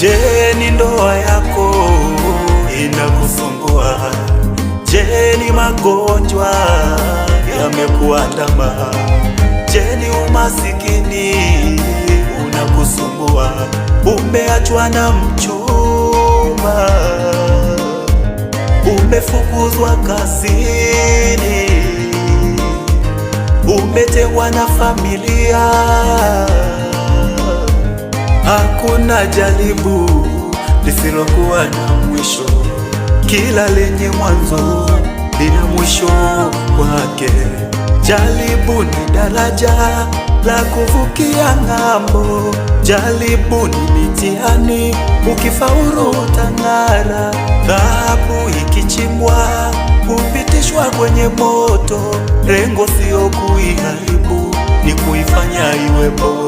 Je, ni ndoa yako inakusumbua? Je, ni magonjwa yamekuandama? Je, ni umasikini unakusumbua? Umeachwa na mchumba, umefukuzwa kazini, umetengwa na familia. Hakuna jaribu lisilokuwa na mwisho, kila lenye mwanzo lina mwisho wake. Jaribu ni daraja la kuvukia ng'ambo, jaribu ni mitihani, ukifaulu utang'ara. Dhahabu ikichimbwa hupitishwa kwenye moto, lengo sio kuiharibu, ni kuifanya iwe bora.